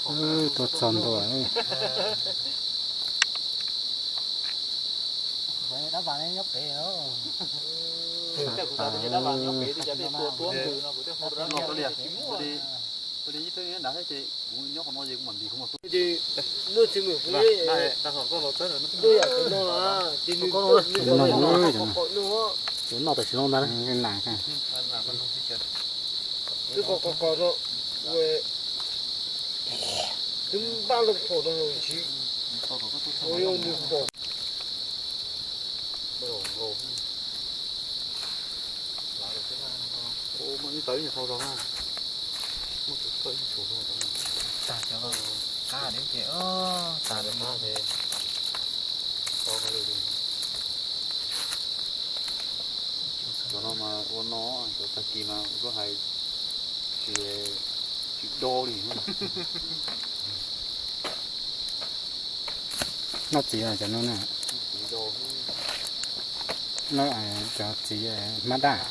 Tuaj txog ntua. Noj tam sim no ntag. Twb qos qos qos rau, twb npaj loo phom rau tsis ua yuav mus pom. Muaj ib tawv ib nyuag tau zog na. Muaj tus tawv ib nyuag tau zog. Tag cov qab dev ces tag li. Cov no mas ua no, cov tag kis mas kuv twb hais tsis, tsis do li. Noj txiv cov no na. Noj cov txiv hmab daj.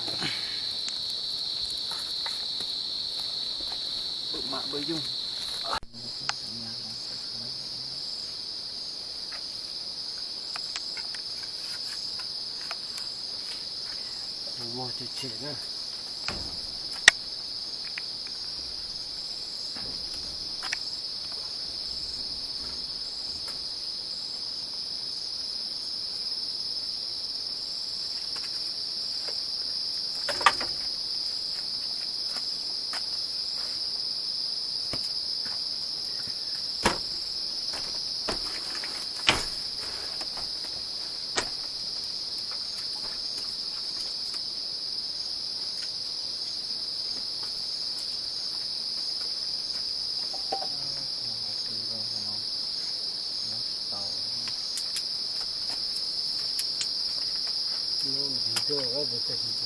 Qhov qhwv ces nws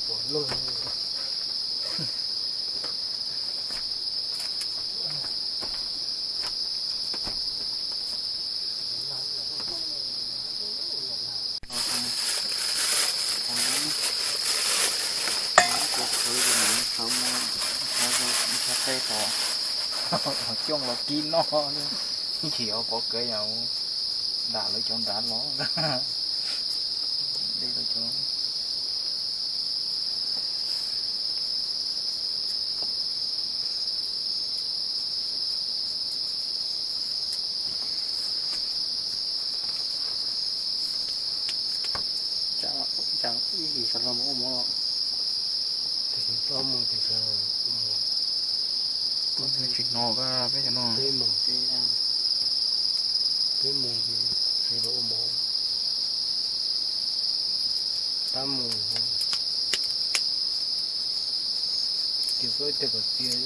xav muab, xav qe tom, ho coj los kib noj, ib chim yuav pov kev yam dam lawv cov nrad los. Dej lawv cov. Ib chim sawv los mus ua mov los. Ib chim sawv los mus, tsis hnov peb cov no. Peb mus, peb mus ces sawv los ua mov. Pab mus, ces koj ib teg kom txias.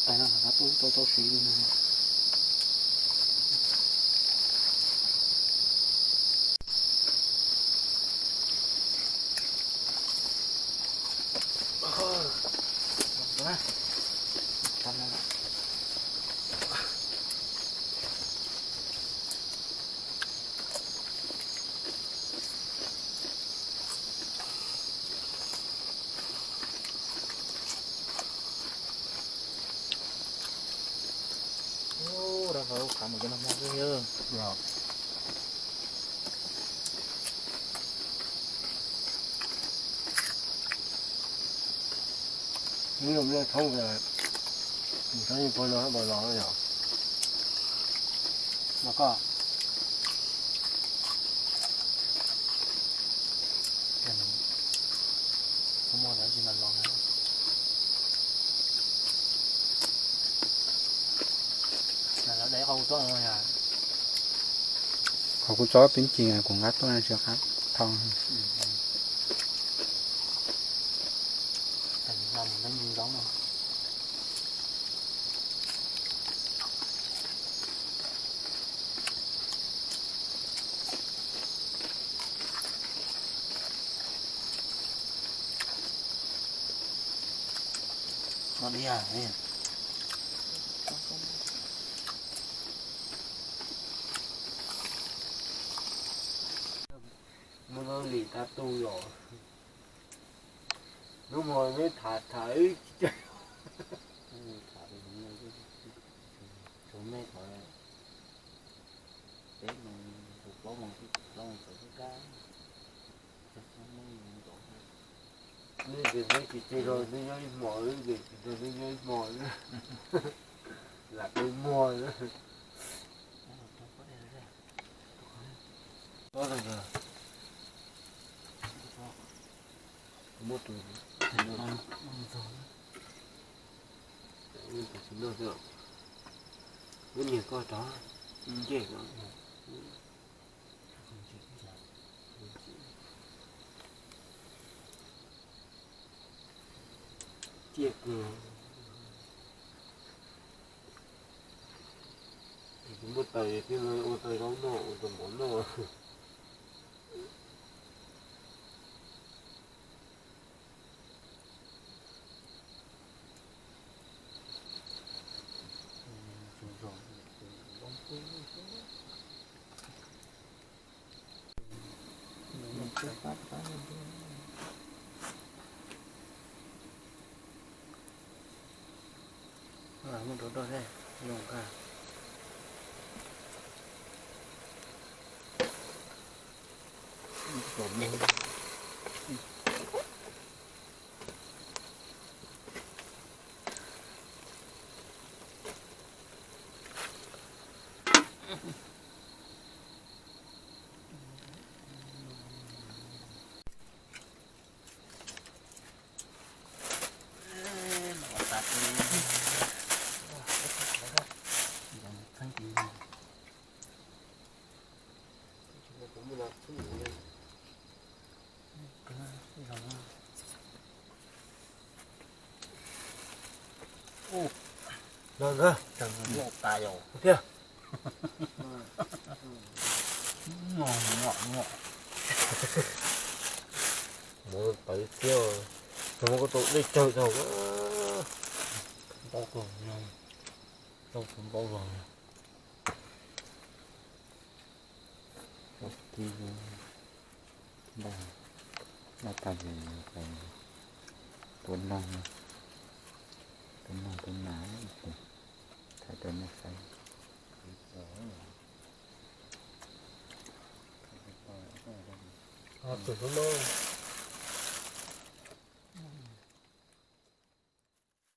Tais no rov qab tau tau siv li no. Rau qhov ub qhav mus cov no hmo xwb yog. Ib lub thoob, tus sab yeej pog no hab pog los yog. Los koj. Kuv muaj dab tsi mas los na. Qhov kuv tso peb ncig kuv nqa tuaj tsis qab thau. Muab lub lis tab tu los. Hnub no neb tham tham ib tsis tau. Tham, tsuas me tham, peb moos, plaub moos, plaub moos tsaus kab kab. Neb ces neb tsis tsev rau neb nyob ib hmos, neb ces tsis rau neb nyob ib hmos, lam peb muag. Muab tus, tus tsis noj xwb, muab niag koj rov ncej no. Ciaj kawg. Tus muaj taws thiaj ua tau zaub noj, ua tau mov noj. Muab rau doj thiab, zoo kawg. Ntawd, ntawd, ntawd. Thiab. Mus tawv thiab, muab koj tau dej tsawg rau. Npau kawg, tau tus npau los. Tib npaj, npaj tag ces tua noog, tua noog tua nas, thaij rau nej saib. Tus hlub no.